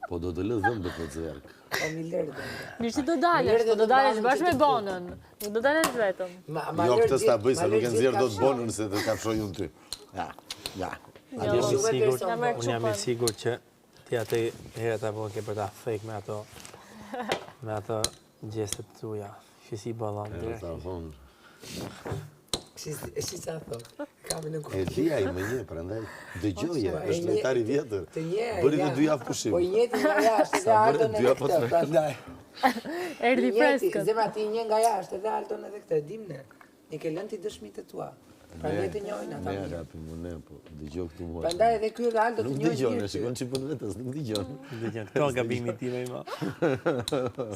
Po do të lë dhëmbët në zverk. Po mi lërë dhëmbët. Mirë si do dalësh, po do dalësh bashkë me Bonën. Nuk do dalësh vetëm. Jo, këtë s'ta bëj, se nuk e nxjerr dot Bonën se të kafshoj unë ty. Ja, ja. Unë jam i sigurt, unë jam i sigurt që ti atë herë ta bënë ke për ta thek me ato me ato gjestet tuja. Që si ballon direkt. Ta thonë. Si si ça thotë? Kam në kuptim. E di ai më njeh, prandaj dëgjoje, po, është lojtar i vjetër. Bëri dhe dy javë pushim. Po i njëjti nga jashtë edhe Alton edhe këtë, prandaj. Erdhi freskët. Zemra ti një nga jashtë edhe Alton edhe këtë, e dim ne. I ke lënë ti dëshmitë e tua. Prandaj të njohin ata. Ne japim unë po dëgjoj këtu mua. Prandaj edhe ky edhe Aldo të njohin. Nuk dëgjon, e shikon ç'i bën vetes, nuk dëgjon. Dëgjon, këto gabimi tim i madh.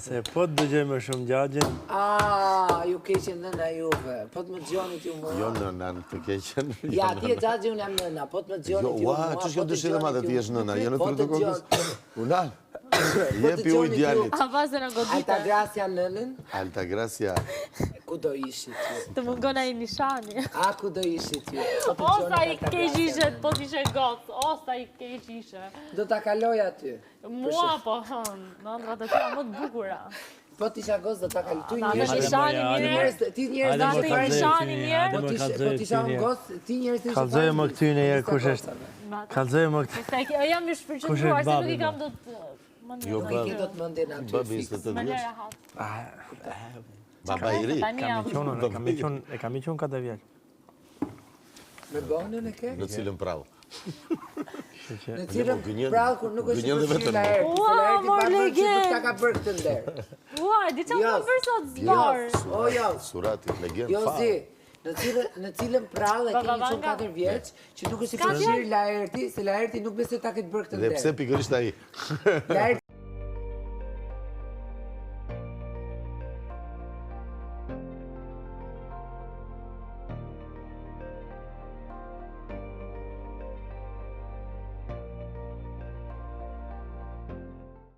Se po të dëgjoj më shumë xhaxhin. Ah, ju keqen nëna juve. Po të më dëgjonit ju mua. Jo nëna, të keqen. Ja, ti je xhaxhi, unë jam nëna. Po të më dëgjonit ju jo, mua. Jo, ç'është kjo dëshirë e madhe ti je nëna, jo në tru të kokës. Una. Jepi ujë djalit. A vazë në godite. Alta Gracia nënën. Alta Gracia. Ku do ishit ju? Të mungon ai nishani. A ku do ishit ju? Po o sa i keq ishe, po të ishe gocë, o sa i keq ishe. Do ta kaloj aty. Mua po, hën, në ëndrrat e tua më të bukura. Po të isha gocë do ta kaloj. Tu njerëz nishani njerëz, ti njerëz do të nishani njerëz. Po të po të isha unë gocë, ti njerëz të ishe. Kallxoje më këty një herë kush është. Kallxoje më këty. Jam i shpërqendruar se nuk i kam dot Jo, babi. Nuk i do të mendjen aty. Babi 28 vjeç. Baba i ri. Kam i qenë, kam i qenë, e kam i qenë katër vjeç. Me bonën e ke? Në cilën prallë? Në cilën prallë kur nuk është përfshirë Laerti, se Laerti pa bërë që nuk ta ka bërë këtë nder. Ua, di ça më ka bërë sot zbor. O, jo. Surati, legen, Jo, zi. Në cilën, në cilën prallë e ke një çun 4 vjeç që nuk është i përfshirë Laerti, se Laerti nuk besoj ta ketë bërë këtë nder. Dhe pse pikërisht ai? Laerti